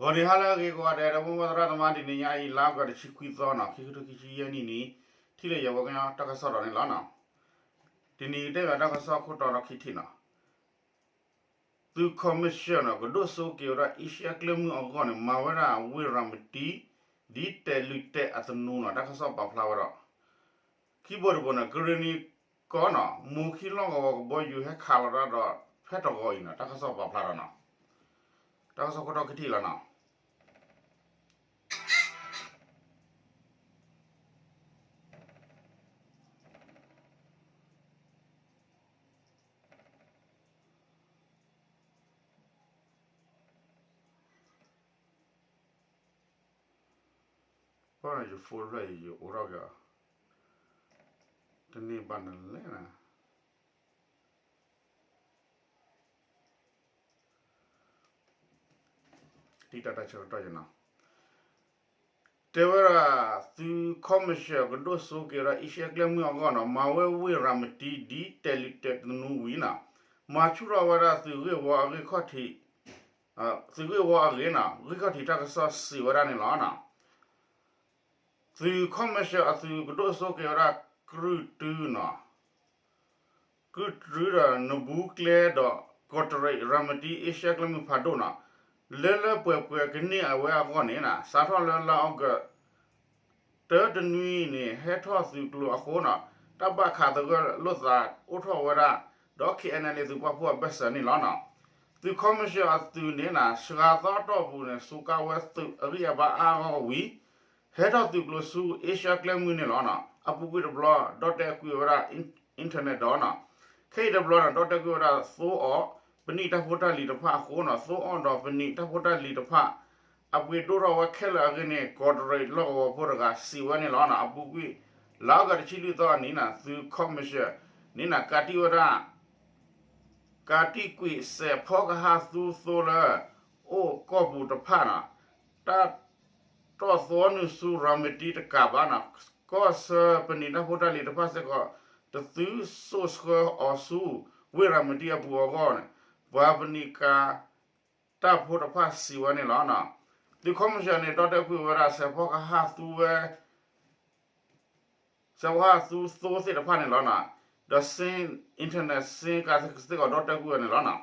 ဂီၤနံၤဟါလၢအဂ့ၤကိးဂၤဒဲး ဒီပုၢ်ဝဲၢ်သရၣ်သမါ တနံၤညါအံၤ လါအီကူး တဆံခွံသီနီၤ ခံကထိခံဆံယဲၢ်နံၣ်န့ၣ် ထံၣ်လိာ်ယဝဲကညီတၢ်ကစီၣ်ဒီးန့ၣ်လီၤနီၤ. တနံၤကတဲဘၣ်တၢ်ကစီၣ်ခိၣ်တီဒီးခံထံၣ်နီၤ. သုးခီမ့ၢ်ၡၢၣ်နီၤ ကဒိၣ်စိက့ၤဝဲဒၣ် အ့ရှါကျဲမုၢ်အဂီၢ်န့ၣ် မၤဝဲဒၣ်ဝ့ၢ်ရၤမတံ ဒ်တဲာ်လုၢ်တဲာ်အသနူနီၤ တၢ်ကစီၣ်ပာ်ဖျါဝဲဒီး ခံဘိတဘိန့ၣ် ကရ့ၣ်နံၤကီၢ်နီၤ မိၢ်ခံလီၢ်ကဝီၤကဘီယူၤဟဲခးလီၤတၢ်ဒီး ဖဲတဂီၤအံၤနီၤ တၢ်ကစီၣ်ပာ်ဖျါဒီးနီၤ. တၢ်ကစီၣ်ခိၣ်တီခံထံၣ်လီၤနီၤ. ယဖိတဖျၢၣ်အံၤ ယအိးထီၣ်က့ၤအီၤ တန့ၢ်ဘၣ်နလဲၣ်နီၤ. တံၢ်တၢ်တၢ်ဆၢကတီၢ်ယနီၤ. တဲဝဲဒၣ် သုးခီမ့ၢ်ၡၢၣ်ကဒိၣ်စိက့ၤဝဲဒၣ် အ့ရှါကျဲမုၢ်အဂီၢ်နီၤ မၤဝဲဝ့ၢ်ရၤမတံ ဒ်တဲာ်လုၢ်တဲာ်သနူဝံၤနီၤ မၤဆူၣ်ထီၣ်ဝဲဒၣ်သုးဂ့ၢ်ဝီအဂ့ၢ်ခီၣ်ထံး သုးဂ့ၢ်ဝီအဂ့ၢ်နီၤ ဂ့ၢ်ခီၣ်ထံးတၢ်ကစီၣ်စံးဝဲဒၣ်န့ၣ်လီၤနီၤ. သုးခီမ့ၢ်ၡၢၣ်အသုးကဒိၣ်စိက့ၤဝဲဒၣ် ကြုၢ်တုနီၤ ကြုၢ်တုဒီးနဘူးကျဲဒီး ကီးတရံး ရၤမတံ အ့ရှါကျဲမုၢ်ဖးဒိၣ်နီၤ လၢလၢပှဲၤပှဲၤကန့ၢ်အဝဲအဂီၢ်န့ၣ်နီၤ စးထီၣ်လၢလါအီကူး တၢတနွံန့ၣ် ဟဲထီၣ်သုးကျိၤအဃိနီၤ တၢ်ဘၣ်ခးသဂၢၢ်လိာ်သးအိၣ်ထီၣ်ဝဲဒၣ် ဒီး ခ့ၣ်အဲၣ်အဲၣ်လ်အ့ သုးပာ်ဖှိၣ်အဘၢၣ်စၢၤန့ၣ်လီၤနီၤ. သုးခီမ့ၢ်ၡၢၣ်အသုးန့ၣ်နီၤ စှၤသီအတီၢ်ပူၤန့ၣ် စူးကါဝဲသုးအဂံၢ်အဘါအါအါဂီၢ်ဂီၢ်ဝံၤ ဟဲထီၣ်သုးကျိၤဆူ အ့ရှါကျဲမုၢ်န့ၣ်လီၤနီၤ. အပူၤကွံာ်တဘျီ ဒီၣ်တဲာ်ကွံာ်ဝဲဒၣ် internet ဒီးနီၤ ခဲအံၤတဘျီန့ၣ် ဒီၣ်တဲာ်ကွံာ်ဝဲဒၣ်သိအီၣ် ပနံာ်တၢ်ဖိတၢ်လံၤတဖၣ်အဃိနီၤ သိအီၣ်ဒီးပနံာ်တၢ်ဖိတၢ်လံၤတဖၣ် အပှ့ၤဒိၣ်ထီၣ်ဝဲခဲလၢာ်အဂ့ၢ်န့ၣ် ကီးတရံးလီၢ်ကဝီၤဖိတဂၤစံးဝဲန့ၣ်လီၤနီၤ. အပူၤကွံာ် လါအီကူးတဆံလွံၢ်သီအနံၤနီၤ သုးခီမ့ၢ်ၡၢၣ်န့ၣ်နီၤ ကးတံၢ်ဝဲဒၣ် ကးတံၢ်ကွံာ်စဲးဖီကဟၣ်သူသိလၢ အိၣ်ကီၢ်ပူၤတဖၣ်နီၤ တၢ်တီၣ်သီနုာ်ဆူရၤမတံတကးဘၣ်နီၤ ကီၢ်ဆၢပနံာ်တၢ်ဖိတၢ်လံၤတဖၣ်စ့ၢ်ကီး တသုးစိာ်ဆှၢအီၤဆူ ဝ့ၢ်ရၤမတံအပူၤအဂီၢ်န့ၣ် ပှၤပနံာ်ကၤ တၢ်ဖိတဖၣ်စံးဝဲန့ၣ်လီၤနီၤ. သုးခီမ့ၢ်ၡၢၣ်န့ၣ် ဒီၣ်တဲာ်ကွံာ်ဝဲဒၣ် စဲးဖီကဟၣ်သူဝဲ စဲးဖီကဟၣ်သူသိသ့ၣ်တဖၣ်န့ၣ်လီၤနီၤ. ဒီးစ့ internet စ့ကၤစ့ၢ်ကီးဒီၣ်တဲာ်ကွံာ်ဝဲန့ၣ်လီၤနီၤ.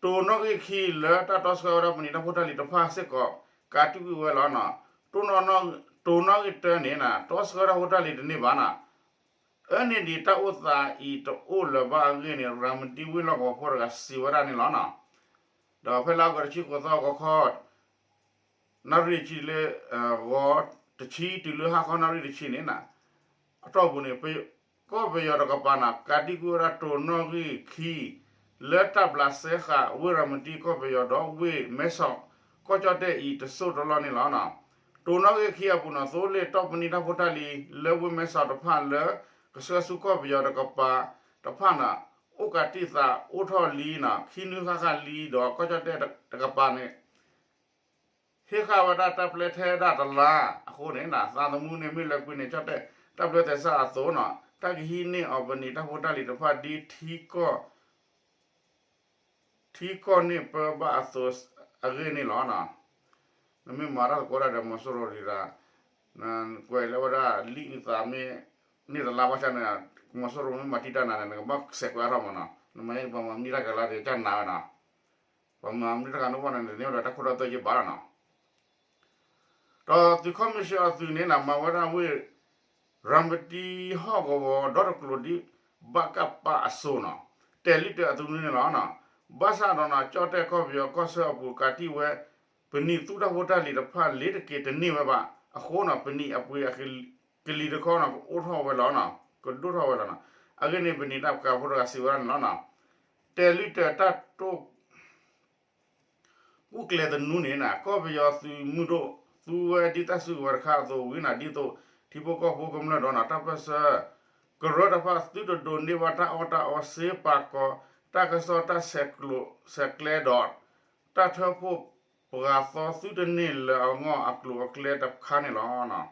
တိၤနီၣ်ဂံၢ်ခံလၢတၢ်တီဆှၢဝဲဒၣ်ပနံာ်တၢ်ဖိတၢ်လံၤတဖၣ်စ့ၢ်ကီး ကးတံၢ်ကွံာ်ဝဲလီၤနီၤ. တိၤနီၣ်ဂံၢ်တၢန့ၣ်နီၤ တီဆှၢဝဲဒၣ်ဖိတၢ်လံၤတန့ၢ်ဘၣ်နီၤ. အၢန့ၢ်ဒံးတၢ်အိၣ်သးအံၤတအိၣ်လၢၤဘၣ်အဂ့ၢ်န့ၣ် ရၤမတံဝ့ၢ်လီၢ်ကဝီၤဖိတဂၤစံးဝဲဒၣ်န့ၣ်လီၤနီၤ. ဒီးဖဲလါအီကူးတဆံဃိးသီ ဂီၤခီ နၣ်ရံၣ်တဆံလၢ ဂီၤတဆံတုၤလၢဟါခီနၣ်ရံၣ်တဆံန့ၣ်နီၤ အတီၢ်ပူၤန့ၣ် ကီၢ်ပယီၤတကပၤနီၤ ကးတံၢ်ကွံာ်ဝဲဒၣ်တိၤနီၣ်ဂံၢ်ခံ လၢတၢ်ဘျးစဲဃာ်ဝ့ၢ်ရၤမတံကီၢ်ပယီၤဒီးဝ့ၢ်မဲဆီး ကီၢ်ကၠီၣ်တဲၣ်အံၤတစိၢ်တလီၢ်န့ၣ်လီၤနီၤ. တိၤနီၣ်ဂံၢ်ခံအပူၤနီၤ သိလ့ၣ်တီၢ်ပနံာ်တၢ်ဖိတၢ်လံၤလၢဝ့ၢ်မဲဆီးတဖၣ်လၢ ကဆှၢဆူကီၢ်ပယီၤတကပၤတဖၣ်နီၤ အိၣ်ကးတံၢ်သးအိၣ်ထီၣ်လံနီၤ ခံနွံဃၣ်ဃၣ်လံဒီး ကီၢ်ကၠီၣ်တဲၣ်တကပၤန့ၣ် ဟ့ၣ်ဃာ်ဝဲဒၣ်တၢ်ပျဲထဲဒၣ်တလါအဃိန့ၣ်နီၤ သးသမူန့ၣ်မ့ၢ်လဲၤကွံာ်န့ၣ် ကၠီၣ်တဲၣ်တၢ်ပျဲသဲစးအသိးနီၤ တၢ်ကဟံးန့ၢ်အီၤပနံာ်တၢ်ဖိတၢ်လံၤတဖၣ်ဒ်ထံ ထံကီၢ်န့ၣ်ပၢဘၣ်အသိးအဂ့ၢ်န့ၣ်လီၤ. နမ့ၢ်မၤတၢ်သကိးတၢ်ဒီးမီၤစိရိၤဒံးဒၣ် ကွဲးလၢဝဲဒၣ် လံာ်အုၣ်သးမ့ၢ်န့ၢ်တလါဘၣ်ဆၣ်န့ၣ် မီၤစိရိၤမ့ၢ်မၤတံာ်တၢ်နၤန့ၣ် နကဘၣ်စဲးကွဲးအါထီၣ်မးနီၤ နမ့ၢ်ပှၤမၤမံတၢ်ကလါဒ်ကနၤဝဲနီၤ ပှၤမၤမံတၢ်ကလါန့ၣ်ဘၣ်န့ၣ် တန့ၢ်ဝဲဒၣ်တၢ်ခိတၢ်သွဲက့ဘၣ်နီၤ ဒီးသုးခီမ့ၢ်ၡၢၣ်အသုးန့ၣ်နီၤ မၤဝဲဒၣ်ဝ့ၢ် ရၤမတံဟီၣ်ကဝီၤဒီတကျိၤဒ် ဘၣ်ကၣ်ပၣ်အစိၤနီၤ တဲာ်လုၢ်တဲာ်အသနူန့ၣ်လီၤ. ဘၣ်ဆၣ်ဒီးနီၤ ကၠီၣ်တဲၣ်ကီၢ်ပယီၤကီၢ်ဆၢအပူၤကးတံၢ်ဝဲ ပနံာ်သူၣ်တၢ်ဖိတၢ်လံၤတဖၣ်လ့ၤတက့ၤတန့ၢ်ဝဲဘၣ်အဃိနီၤ ပနံာ်အပှ့ၤအကလံၤတခီနီၤ ကအိၣ်ထီၣ်ဝဲလီၤနီၤ ကဒိၣ်ထီၣ်ဝဲလီၤနီၤ အဂ့ၢ်န့ၣ် ပနံာ်တၢ်ကၤဖိတဂၤစံးဝဲဒၣ်န့ၣ်လီၤနီၤ တဲာ်လုၢ်တဲာ်တၢ်တိၢ် ကူၣ်ကျဲၤသနူန့ၣ်နီၤ ကီၢ်ပယီၤသုးမုၢ်ဒိၣ် သူဝဲဒ်တၢ်စုကဝဲၤတခါအသိးဝံၤနီၤ ဒ်သိး ထံဖိကီၢ်ဖိကမျၢၢ်ဒီးနီၤ တၢ်ပၢၢ်ဆၢ ကရၢတဖၣ် သုတဒိးန့ၢ်ဘၣ်တၢ်အီၣ်တၢ်အီ စ့ပာ်ကီၤ တၢ်ကစီၣ်တၢ်ဆဲးကျိးဆဲးကျဲဒီး တၢ်ထၢဖှိၣ်ပှၤသီ သုတန့ၢ်လၢအဂီၢ်အကျိၤအကျဲတခါန့ၣ်လီၤ.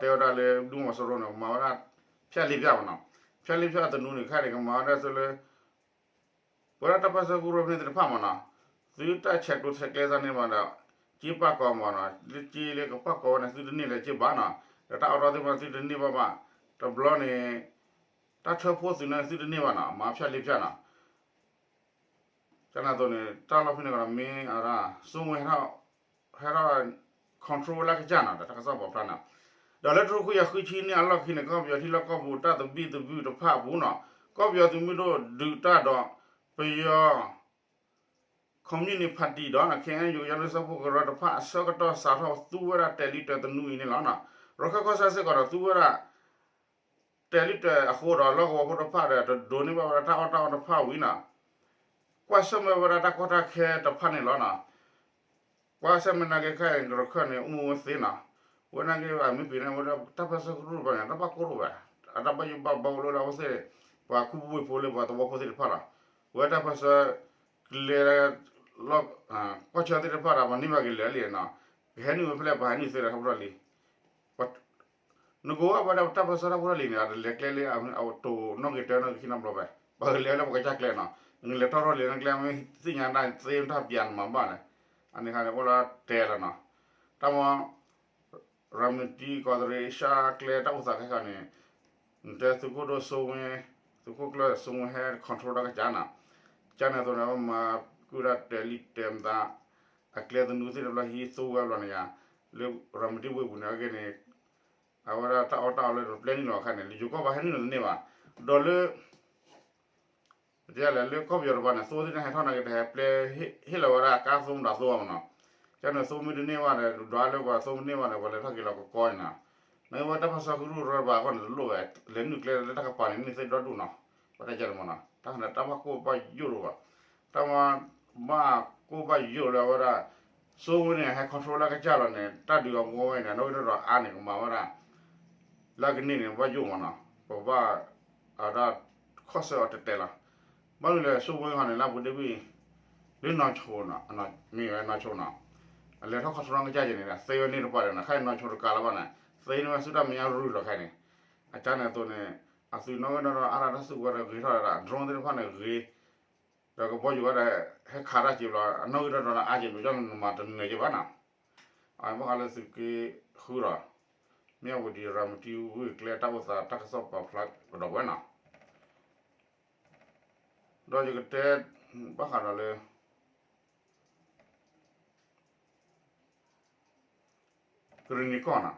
တဲဝဲဒၣ်လၢ ဒူမီၤစိရိၤန့ၣ် ကမၤဝဲဒၣ် ဖၠၣ်လ့ဖၠၣ်မးနီၤ ဖၠၣ်လ့ဖၠၣ်သနူန့ၣ် ခဲအံၤန့ၣ် ကမၤဝဲဒၣ်လၢ ပဝဲဒၣ်တၢ်ပၢၢ်ဆၢကရူၢ်ဖဲန့ၣ်သ့ၣ်တဖၣ်မးနီၤ သုတၢ်ဆဲးကျိးဆဲးကျဲစ့ၢ်န့ၣ်ဘၣ်ဒီး က့ပာ်ကီၤမးနီၤ, လၢက့လၢကပာ်ကီၤဝဲန့ၣ် သုတန့ၢ်လၢၤက့ဘၣ်နီၤ, ဒီးတၢ်အိးထီၣ်သ့ၣ်တဖၣ်န့ၣ် သုတန့ၢ်ဘၣ်ဘၣ်, တဘျီန့ၣ် တၢ်ထၢဖှိၣ်သုန့ၣ် သုတန့ၢ်ဘၣ်နီၤ, မၤဖၠၣ်လ့ဖၠၣ်နီၤ, ကန့ၣ်အသိးန့ၣ် တၢ်လီၢ်ဖဲန့ၣ်ကဒီးမ့ၢ်အရၣ် စိဝဲ ဟဲထီၣ် control ဝဲလၢကစၢ်နီၤ, ဒီးတၢ်ကစီၣ်ပာ်ဖျါနီၤ, ဒီးလၢတရူးခွံကယၤဃုဆံနံၣ်အလီၢ်ခံန့ၣ် ကီၢ်ပယီၤထံလီၢ်ကီၢ်ပူၤတၢ်သဘံၣ်သဘုၣ်တဖၣ်အပူၤနီၤ, ကီၢ်ပယီၤသုးမုၢ်ဒိၣ်ဒုးတၢ်ဒီး ပယီၤ ခီမၠူၣ်နံၣ်ပၣ်တံၣ်ဒီး KNU ကညီဒီကလုာ်စၢဖှိၣ်ကရၢတဖၣ်အဆၢကတီၢ်စးထီၣ်သူဝဲဒၣ်တဲာ်လံတဲာ်သနူအံၤန့ၣ်လီၤ. ရခၢၣ်ကီၢ်စဲၣ်စ့ၢ်ကီးဒီးသူဝဲဒၣ် တဲာ်လံတဲာ်အဃိဒီးလီၢ်ကဝီၤဖိတဖၣ်ဒီး တဒိးန့ၢ်ဘၣ်ဝဲဒၣ်တၢ်အီၣ်တၢ်အီတဖၣ်ဝံၤနီၤ, ကွၢ်ဆၢၣ်မဲာ်ဝဲဒၣ်တၢ်ကီတၢ်ခဲတဖၣ်န့ၣ်လီၤနီၤ. ကွၢ်ဆၢၣ်မဲာ်နာ်က့ခဲအံၤ ရခၢၣ်န့ၣ် အိၣ်မူဝဲသ့နီၤ, ဝဲနာ်က့အမ့ၢ်ပ့ၤန့ၣ် ဝဲဒၣ်တၢ်ပၢၢ်ဆၢကရူၢ်တဖၣ်န့ၣ် တၢ်ဘၣ်ကိၢ်တအိၣ်ဘၣ်, အတၢ်ဘၣ်ယိၣ်ဘၣ်ဘီလၢအဝဲသ့ၣ် ပှၤခူပူၤဝ့ၢ်ဖိလၢပှၤသဝီဖိသ့ၣ်တဖၣ်လီၤ. ဝဲတၢ်ပၢၢ်ဆၢ ကလဲၤ ကွၢ်ဆၢၣ်သ့ၣ်တဖၣ်ဒီး ပှၤန့ၢ်ဘၣ်က့ၤလဲၤလံနီၤ, ကဟဲနုာ်ဝဲဖဲလဲၣ် ပှၤဟဲနုာ်သ့ဒီးထီၣ်ဖိထီၣ်လံၤ နကဝဲဒၣ်တၢ်ပၢၢ်ဆၢထီၣ်ဖိထီၣ်လံၤန့ၣ် အတလဲၤကျဲလၢအတိၢ်နီၣ်ဂ့ၤတၢနီၣ်ဂ့ၤခံနီတဘျီဘၣ်, ပှၤကလဲၤလၢပှၤကစၢ်ကျဲနီၤ, နကလဲၤထီၣ်ထီၣ်လံၤနကျဲမ့ၢ်သ့ၣ်ညါဒၣ်သ့တၢ်ပျးနမၤဘၣ်လဲၣ်, အန့ၣ်ခါန့ၣ် အိၣ်လၢတဲလီၤနီၤ, တၢ်မ ရၤမတံကီးတရံး ရှါကျဲတၢ်အိၣ်သးခဲခါန့ၣ် နတဲသုးခိၣ်ဒိၣ်စိဝ့, သုးခိၣ်ကျၢၢ်စိဝ့ဟဲ control တၢ်ကစၢ်နီၤ, ကန့ၣ်အသိးန့ၣ် မၤကုၢ်ဒၣ်တဲာ်လံတဲာ်မသး အကျဲသနူသ့ၣ်တဖၣ်ဟံးသိဝဲဘျီန့ၣ်ယါ, လၢရၤမတံဝ့ၢ်ပူၤန့ၣ် အဂ့ၢ်န့ၣ် အဝဲဒၣ်တၢ်အီၣ်တၢ်အီလၢပျဲနုာ်လီၤအခါန့ၣ် လၢယိၤကီၢ်ပှၤဟဲနုာ်လီၤတန့ၢ်ဘၣ်, ဒီးလၢ ပတဲလဲၣ် လၢကီၢ်ပယီၤတပၤန့ၣ် သိသ့ၣ်တဖၣ်ဟဲထီၣ်နာ်က့ တဟဲပျဲ ဟ့ၣ်လီၤဝဲဒၣ်ကါသိမတၤသိဘၣ်မနီၤ, ကန့ၣ်သိမ့ၢ်တန့ၢ်ဘၣ်ဒီး ဒွးလၢပှၤသိမ့ၢ်တန့ၢ်ဘၣ်ဒီး ပှၤလဲၤထီၣ်က့ၤလီၤကကီန့ၣ်နီၤ, နာ်က့ဝဲတၢ်ပၢၢ်ဆၢကရူၢ်ရၢတပၤအဂီၢ်န့ၣ် တလိၣ်ဝဲ လဲၤနုာ်ကျဲလၢတၢ်ကပၤန့ၣ် န့ၢ်သ့ၣ်ဒီဒူၣ်နီၤ, ပှၤတဲကန့ၣ်မနီၤ, တၢ်ခါန့ၣ် တၢ်ဘၣ်ကိၢ်ဘၣ်ယိၣ်တအိၣ်ဘၣ်, တၢ်မ ဘၣ်ကိၢ်ဘၣ်ယိၣ်လၢအဝဲဒၣ် စိဝ့န့ၣ် ဟဲ control လၢကစၢ်လီၤန့ၣ် တၢ်ဒုးအဂီၢ်ဝဲန့ၣ် အနီၣ်ဂံၢ်တၢ်ဒီးအါန့ၣ် ကမၤဝဲဒၣ် လၢကန့ၢ်န့ၣ် ဘၣ်ယိၣ်မနီၤ, ပဘၣ် အဒၣ် ခီၣ်ဆၢအီၤတဲာ်တဲာ်လီၤ, ဘၣ်မနုၤလဲၣ် စိဝ့ခီန့ၣ် လၢအပူၤဒ့ကွံာ် လၢနီၢ်ဆိနီၤ, မ့ၢ်ဝဲနီၢ်ဆိနီၤ, အလဲၤထီၣ် control ကစၢ်ယဲန့ၣ် သ့ဝဲန့ၢ်တပှၢ်ဒီးနီၤ, ခဲအံၤနီၢ်ဆိတကးလၢၤဘၣ်န့ၣ် သ့န့ၢ်ဝဲဆူတၢ်မဲာ်ညါရူၢ်လီၤခဲအံၤန့ၣ်, အကန့ၣ်အသိးန့ၣ် အသုးနီၣ်ဂံၢ်နီၣ်ဒွးအါတၢ်တၢ်စုကဝဲၤဒီးဂ့ၤထီၣ်ဒၣ် drone သ့ၣ်တဖၣ်န့ၣ်ဂ့ၤ ဒီးကဘီယူၤဝဲဒၣ် ဟဲခးတၢ်စ့ဘျီ အနီၣ်ဂံၢ်တၢ်ဒီးအါက့ၤ ပကနမၤတနၢၤက့ၤဘၣ်နီၤ, အဘၣ်ဃးလၢသုးက့ဃုဒီး မ့ၢ်အဝဲဒံးရၤမတံဝ့ၢ်ကျဲတၢ်အိၣ်သးတၢ်ကစီၣ်ပာ်ဖျါကဒီးဝဲနီၤ, ဒီးယကတဲ ဘၣ်ဃးဒီးလၢ ကရံၣ်နံၤ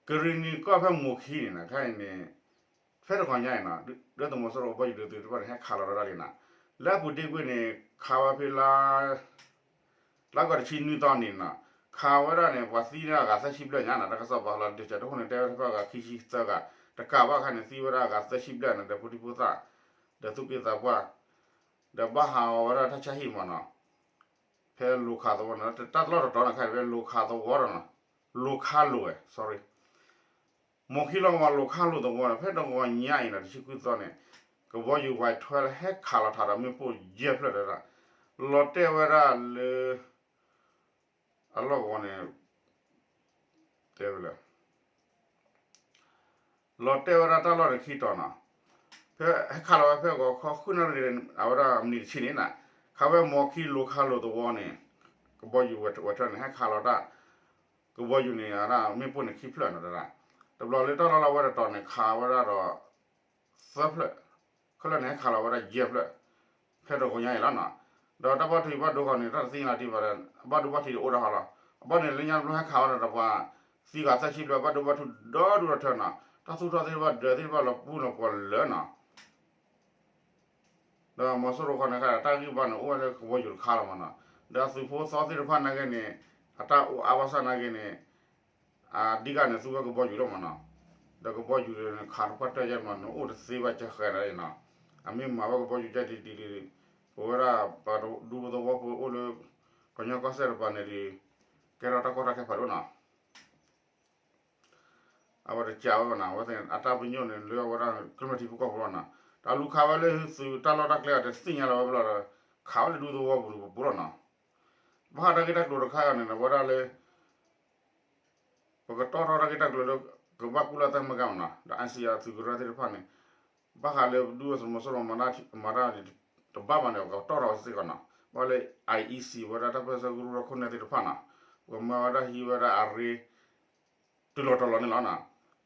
ကီၢ်နီၤ ကရံၣ်နံၤကီၢ်ဖဲမိၢ်ခံန့ၣ်နီၤ ခဲအံၤန့ၣ် ဖဲတဂီၤညါအံၤနီၤ ဒုၣ်ဒါသုးမီၤစိရိၤကဘီယူၤဒုးသုးတဖၣ်န့ၣ် ဟဲခးလီၤဒၣ်လံနီၤ, လၢအပူၤဒ့ကွံာ်န့ၣ် ခးဝဲဖဲလါ လါကီးတဆံနွံသီန့ၣ်နီၤ ခးဝဲဒၣ်န့ၣ် ပှၤသံန့ၣ်အဂၤသၢဆံဘျဲၣ်ညါနီၤ တၢ်ကစီၣ်ပာ်ဖျါလၢဒ်ဆဲးတခိၣ်န့ၣ် တဲဝဲတဖၣ်အဂၤခံဆံသၢဂၤ တကးဘၣ်အခါန့ၣ် သံဝဲဒၣ်အဂၤသၢဆံဘျဲၣ်နီၤ ဒီးဖိဒံဖိသၣ် ဒီးသူၣ်က့သးပှၢ် ဒီးဘၣ်ဟးဂီၤဝဲဒၣ်တၢ်ဆါဟံၣ်မးနီၤ ဖဲလိၤခးသဝီနီၤ တၢ်တလီၢ်တတီၤနီၤ ခါဖဲလိၤခးသဝီဒီးနီၤ လိၤခးလိာ်ဝဲ sorry မိၢ်ခံလီၤကဝီၤလိၤခးလိာ်သဝီန့ၣ် ဖဲတဂီၤညါအံၤနီၤ တဆံခွံသီန့ၣ် ကဘီယူၤ ဝဲထွဲ လၢဟဲခးလီၤထးဒီးမ့ၣ်ပိၢ်ယဲၢ်ဖျၢၣ်တဲဒၣ် လီၤတဲာ်ဝဲဒၣ်လၢ အလီၢ်ကဝီၤန့ၣ် တဲဝဲလၢ လီၤတဲာ်ဝဲဒၣ်တၢ်လီၢ်န့ၣ်ခံတီၤနီၤ ဖဲဟဲခးလီၤဝဲဖဲဂီၤခီဃုနၣ်ရံၣ် အဝဲဒၣ်မံးနံးတဆံန့ၣ်နီၤ ခးဝဲမိၢ်ခံလိၤခးလိာ်သဝီန့ၣ် ကဘီယူၤဝဲထွဲန့ၣ် ဟဲခးလီၤတၢ် ကဘီယူၤန့ၣ် အဒၣ်မ့ၣ်ပိၢ်န့ၣ်ခံဖျၢၣ်နီၤ တဘျီလၢတၢ်လီၢ်လၢဝဲတတီၤန့ၣ် ခးဝဲဒၣ်ဒီး သၢဖျၢၣ် ခဲလၢာ်န့ၣ် ဟဲခးလီၤဝဲဒၣ်ယဲၢ်ဖျၢၣ် ဖဲတဂီၤညါအံၤလီၤနီၤ ဒီးတၢ်ဘၣ်ထွဲဘၣ်ဒိခီန့ၣ် တၢ်တသ့ၣ်ညါလီၤတံၢ်ဘၣ်ဒီး ဘၣ်ဒိဘၣ်ထံးတအိၣ်ဒၣ်ဃီလီၤ အဘၣ်န့ၣ် လၢညါတဘျီဟဲခးဝဲဒၣ်ဒီးပှၤ သံဂၤသၢဆံဘျဲၣ် ဘၣ်ဒိဘၣ်ထံးဒီဒူၣ်ဒီထၢနီၤ တၢ်သူၣ်ထီၣ်သ့ၣ်တဖၣ်ဒၢးသ့ၣ်တဖၣ်လီၤပူၤလီၤပှီၤလၢာ်နီၤ ဒီးမီၤစိရိၤခီန့ၣ်ခါ တၢ်ဂံၢ်ဘါန့ၣ် အိၣ်ဝဲလၢကဘီယူၤတခါလီၤမးနီၤ ဒီးအသုးဖိသီသ့ၣ်တဖၣ်နာ်က့န့ၣ် အတၢ်အိၣ်အါဘၣ်ဆၣ်နာ်က့န့ၣ် အဓိကန့ၣ် သူဝဲကဘီယူၤလီၤမးနီၤ ဒီးကဘီယူၤန့ၣ် ခးတပှၢ်တၢၢ်ယဲၢ်မး နအိၣ်တသ့ဘၣ်ကဃဲၤဒီးနီၤ အမ့ၢ်မၤဝဲကဘီယူၤကဲဒ်ဒ်ဒ် ပဝဲဒၣ်ပှၤဒူသဝီဖိအိၣ်လၢ ကညီကီၢ်စဲၣ်တပၤန့ၣ်ဒ် ကဲထီၣ်တၢ်ကီတၢ်ခဲဖးဒိၣ်နီၤ အဝဲတကးဝဲဘၣ်နီၤ အဝဲသ့ၣ်အတၢ်ပညိၣ်န့ၣ် လၢအဝဲဒၣ်ကမျၢၢ်ထံဖိကီၢ်ဖိလီၤနီၤ တၢ်လူၤခးဝဲလၢသုးတၢ်လီၢ်တၢ်ကျဲအတသ့ၣ်ညါလီၤဝဲဘျီဒီး ခးဝဲလၢဒူသဝီပူၤပူၤလီၤနီၤ ဘၣ်ဃးတၢ်ဂ့ၢ်တၢ်ကျိၤတခါန့ၣ် အဝဲဒၣ်လၢ ပကတီၢ်ထီၣ်တၢ်ဂ့ၢ်တၢ်ကျိၤလၢ ကဘၣ်ကူၣ်လၢ်သးမ့ၢ်ကမနီၤ ဒီး အါစံယၤ သုးကရၢသ့ၣ်တဖၣ်န့ၣ် ဘၣ်ဃးလၢပဒုၣ်စီၤမီၤစိရိၤမၤတၢ်န့ၣ် တဘၣ်ဘၣ်န့ၣ် ကတီၢ်ထီၣ်ဝဲစ့ၢ်ကီးနီၤ, ဘၣ်လၢ IEC ဝဲဒၣ်တၢ်ပၢၢ်ဆၢကရူၢ်ဒီခိၣ်နၢ်သ့ၣ်တဖၣ်နီၤ, ပကမၤဝဲဒၣ်ဟံးဝဲဒၣ်အရ့ တုၤလီၤတီၤလီၤန့ၣ်လီၤနီၤ,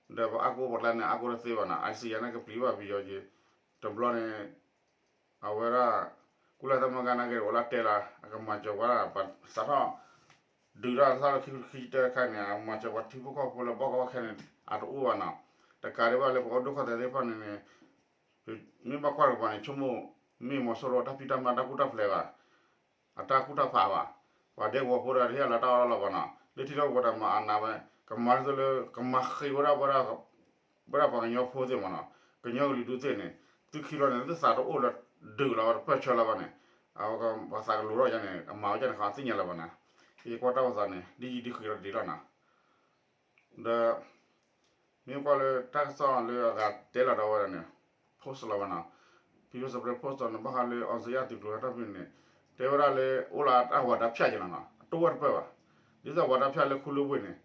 ဒီးပအါကိၢ်ပကျါန့ၣ် အါကိၢ်တသ့ဘၣ်နီၤ, IEC န့ၣ်ကပျံၤဘၣ်ပယီၤက့ၤ, တဘျီန့ၣ် အဝဲဒၣ် ကုလသမဂ္ဂနာ်က့ အိၣ်လၢတဲလၢ အကမၤစၢၤဝဲဒၣ် ပစးထီၣ် ဒုးတၢ်သၣ်လၢခံခံကတၢၢ်တခါန့ၣ် အမၤစၢၤပှၤထံဖိကီၢ်ဖိလၢဘီကီၢ်ခဲန့ၣ် အတအိၣ်ဘၣ်နီၤ, တကးဒံးဘၣ်လၢပအိၣ်ဒိၣ်ခိၣ်သဲးသ့ၣ်တဖၣ်န့ၣ်န့ၣ် မ့ၢ်ဘၣ်ကွၢ်တကပၤန့ၣ် ဆိကမိၣ် မ့ၢ်မီၤစိရိၤတၢ်ဖံးတၢ်မၤတၢ်ကူၣ်တၢ်ဖျဲးဘၣ် အတၢ်ကူၣ်တၢ်ဖးဘၣ်, ပှၤဒဲကဝီၤဖိဒီးတဟ့ၣ်လီၤတၢ်အီၣ်လီၤဘၣ်နီၤ, လၢထံလီၢ်ကပၤတၢ်မၤအါနးဝဲ ကမၤလၢသိလၢ ကမၤဃ့ဝဲဒၣ် ဝဲဒၣ်ပှၤကညီဖိသ့ၣ်မးနီၤ, ကညီကလုာ်ဒူၣ်သ့ၣ်န့ၣ် သုခံလီၤန့ၣ် သုသးတအိၣ်လၢဒုးလီၤဝဲတပၢၢ်ဆၢလီၤဘၣ်န့ၣ်, အဝဲပှၤသးကလိၤထီၣ်ယါန့ၣ် အမၤဝဲဒ်န့ၣ်ဃီသ့ၣ်ညါလၢၤဘၣ်နီၤ, ယကွၢ်တၢ်အိၣ်သးန့ၣ် ဒ်ယံၤဒ်ဃံးလီၤတဒံးလီၤနီၤ ဒီး မ့ၢ်ကွၢ်လၢတၢ်ကစီၣ်လၢအဂၤတဲလီၤဒီးဝဲဒၣ်န့ၣ် post လီၤဘၣ်နီၤ, People's Spring Post န့ၣ် ဘၣ်ဃးလၢ အောင်ဇေယျ သုးကျိၤဟဲထီၣ်ဖဲန့ၣ် တဲဝဲဒၣ်လၢအိၣ်လၢအဝၤတၢ်ဖၠၣ်က့ၤလီၤနီၤ, အတိၢ်ဝဲတပၢၢ်ဘၣ်, ဒ်သိးဝၤတၢ်ဖၠၣ်လၢခူလၢဝ့ၢ်န့ၣ်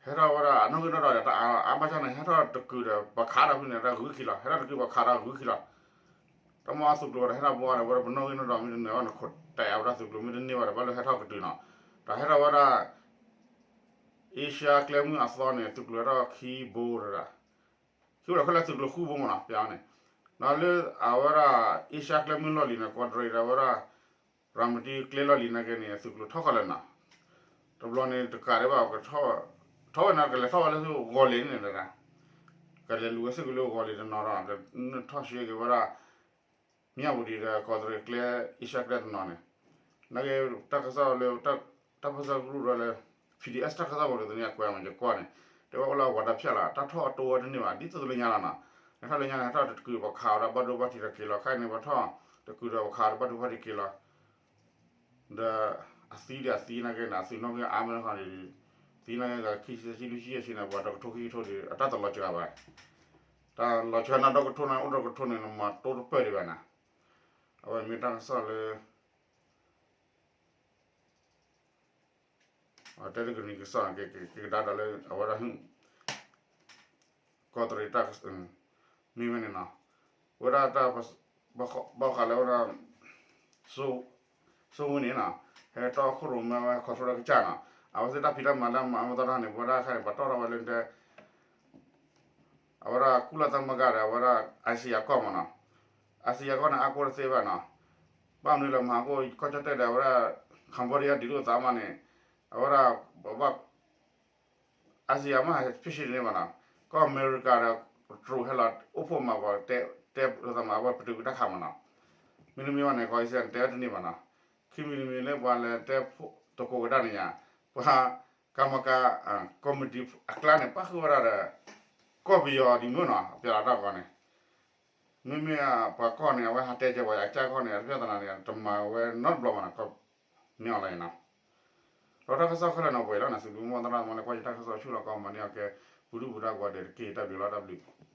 ဟဲထီၣ်ဝဲဒၣ်အနီၣ်ဂံၢ်နီၣ်ဒွးဒီး တၢ်အါဘၣ်ဆၣ်န့ၣ် ဟဲထီၣ်တကုာ်ဒီး ပှၤခးဒီးဖဲန့ၣ် တၢ်ဂုၤခံလီၤ, ဟဲထီၣ်တကုာ်ပှၤခးဒီးဂုၤခံလီၤ တၢ်မ့ၢ်အသုးကျိၤဒီး ဟဲထီၣ်ဘှီဒီး ဝဲဒၣ်ပနီၣ်ဂံၢ်နီၣ်ဒွးမ့ၢ်တန့ၢ်ဘၣ်န့ၣ် ခိးတဲာ်ဝဲဒၣ်သုးကျိၤမ့ၢ်တန့ၢ်ဘၣ်ဒီး ဘၣ်လၢဟဲထီၣ်ကတုၤနီၤ, တၢ်ဟဲထီၣ်ဝဲဒၣ် အ့ရှါကျဲမုၢ်အသီန့ၣ် သုးကျိၤဟဲထီၣ်ခံဘိတဒၣ်, ခံဘိဒီးခဲလၢာ်သုးကျိၤဃုဘိမ့ၢ်နီၤ ပျးန့ၣ်, ဒီးလၢအဝဲဒၣ် အ့ရှါကျဲမုၢ်လီၢ်လံၤန့ၣ် ကီးတရံးဒီးဝဲဒၣ် ရၤမတံကျဲလီၢ်လံၤနာ်က့န့ၣ် သုးကျိၤထီၣ်ဃီလၢာ်နီၤ, တဘျီန့ၣ်တကးဒံးဘၣ် ထီၣ်ဝဲန့ၣ် ကလဲၤထီၣ်ဝဲလၢဂီၤလ့ၤန့ၣ်တဒၣ်, ကလဲၤလူၤဝဲစ့ၢ်ကီးလၢဂီၤလ့ၤတနီၤဒီး ထီၣ်ရှဲက့ၤဝဲဒၣ် မၠၣ်ဝတံၤဒီးကီးတရံးကျဲ အ့ရှါကျဲတနီၤန့ၣ်, နာ်က့ တၢ်ကစီၣ်လၢ တၢ်ပၢၢ်ဆၢကရူၢ်ဒီးလၢ P D S တၢ်ကစီၣ်ပူၤန့ၣ် သန့အကွဲးမး ယကွၢ်န့ၣ် တဲဝဲအိၣ်လၢအဝၤတၢ်ဖၠၣ်လီၤ တၢ်ထီၣ်အတိၢ်ဝဲတန့ၢ်ဘၣ် ဒ်သိးသိးလၢညါလီၤနီၤ, ဟဲထီၣ်လၢညါန့ၣ် ဟဲထီၣ်တကုာ်ပှၤခးအီၤဒီးဘၣ်ဒိဘၣ်ထံးတက့ၤလီၤ, ခဲအံၤန့ၣ် ပှၤထီၣ်တကုာ်ဒီးပှၤခးအီၤဒီးဘၣ်ဒိဘၣ်ထံးက့ၤလီၤ ဒီးအသံဒီးအသံနာ်က့န့ၣ် အသုးနီၣ်ဂံၢ်အါမးတခီန့ၣ်, သံနာ်က့ဂၤခံဆံဆံလွံၢ်ဆံယဲၢ်ဆံန့ၣ် ပှၤဒီကထိခံကထိဒီး အတၢ်တလီၤစှၤဘၣ်, တၢ်လီၤစှၤန့ၣ်ဒီကထိန့ၣ် အိၣ်ဒီကထိန့ၣ် နမၤတိတပၢၢ်ဒံးဘၣ်န့ၣ်, အဝဲမ့ၢ်တၢ်ကစီၣ်လၢ တဲတကနံၤကစီၣ် ကကဒါဒီးလၢအဝဲဒၣ် ကီးတရံးတၢ် မ့ၢ်ဝဲန့ၣ်နီၤ, ဝဲဒၣ်တၢ် ဘၣ်ဃးလၢဝဲဒၣ် စိဝ့န့ၣ်နီၤ, ဟဲတီခိၣ်ရိၣ်မဲဝဲ control တၢ်ကစၢ်နီၤ, အဝဲသ့ၣ်တၢ်ဖံးတၢ်မၤလၢမၤအါမးသီတၢ်န့ၣ် ပဝဲဒၣ်ခဲန့ၣ် ပတီၢ်ထီၣ်ဝဲလၢတဲ အဝဲဒၣ်ကုလသမဂ္ဂဒီး အဝဲဒၣ် ICR ကီၢ်မးနီၤ, ICR ကီၢ်န့ၣ် အါကိၢ်တသ့ဘၣ်နီၤ, ဘၣ်မနုၤလဲၣ် မဟါကိၢ်ကီၢ်ကၠီၣ်တဲၣ်ဒီး အဝဲဒၣ် Cambodia ဒုးဒိၣ်သးမးန့ၣ်, အဝဲဒၣ် ဘၣ် ICR မ့ၢ်ဟဲဖံးဆံးတန့ၢ်ဘၣ်နီၤ, ကီၢ်အမဲရကၤဒီး တရူးဟဲလီၤ အိၣ်ဖှိၣ်မးပှၤ တဲလိာ်သးမး အဝဲပတုာ်ကတၢ်ခးမးနီၤ, မ့တမ့ၢ်ဘၣ်န့ၣ် ကီၢ် ICR န့ၣ် တဲဝဲတန့ၢ်ဘၣ်နီၤ, ခံမံၤတမံၤလၢပှၤလဲၤတဲသကိးကဒါန့ၣ်ညါ, ပှၤ ကမကၤ ကီမတံအကျါန့ၣ် ပၣ်ဃုာ်ဝဲဒၣ်ဒီး ကီၢ်ပယီၤဒ်မုၢ်နီၤ ပျးလီၤတၢ်ဂီၤန့ၣ်, မ့မ့ၢ်ပှၤကီၢ်န့ၣ် အဝဲဟးတဲကဲပှၤအကၢ်ကီၢ်န့ၣ် အတဖျၢၣ်သနာ်န့ၣ် တမၤဝဲနီတဘျီဘၣ်နီၤ, မ့ၢ်အီၤလီၤနီၤ, ဒီးတၢ်ကစီၣ်ခဲလၢာ်န့ၣ် ပှဲၤလီၤန့ၣ် သုးမုၢ်သရၣ်သမါလၢကွၢ်ယတၢ်ကစီၣ်ဆူၣ်လီၤကီမၤန့ၢ်အီၤကဲ ပူၤဒုၣ်ပူၤဒါကိးဂၤဒဲးတက့ၢ် တၢ်ဘျုးလီၤတၢ်ဘျုး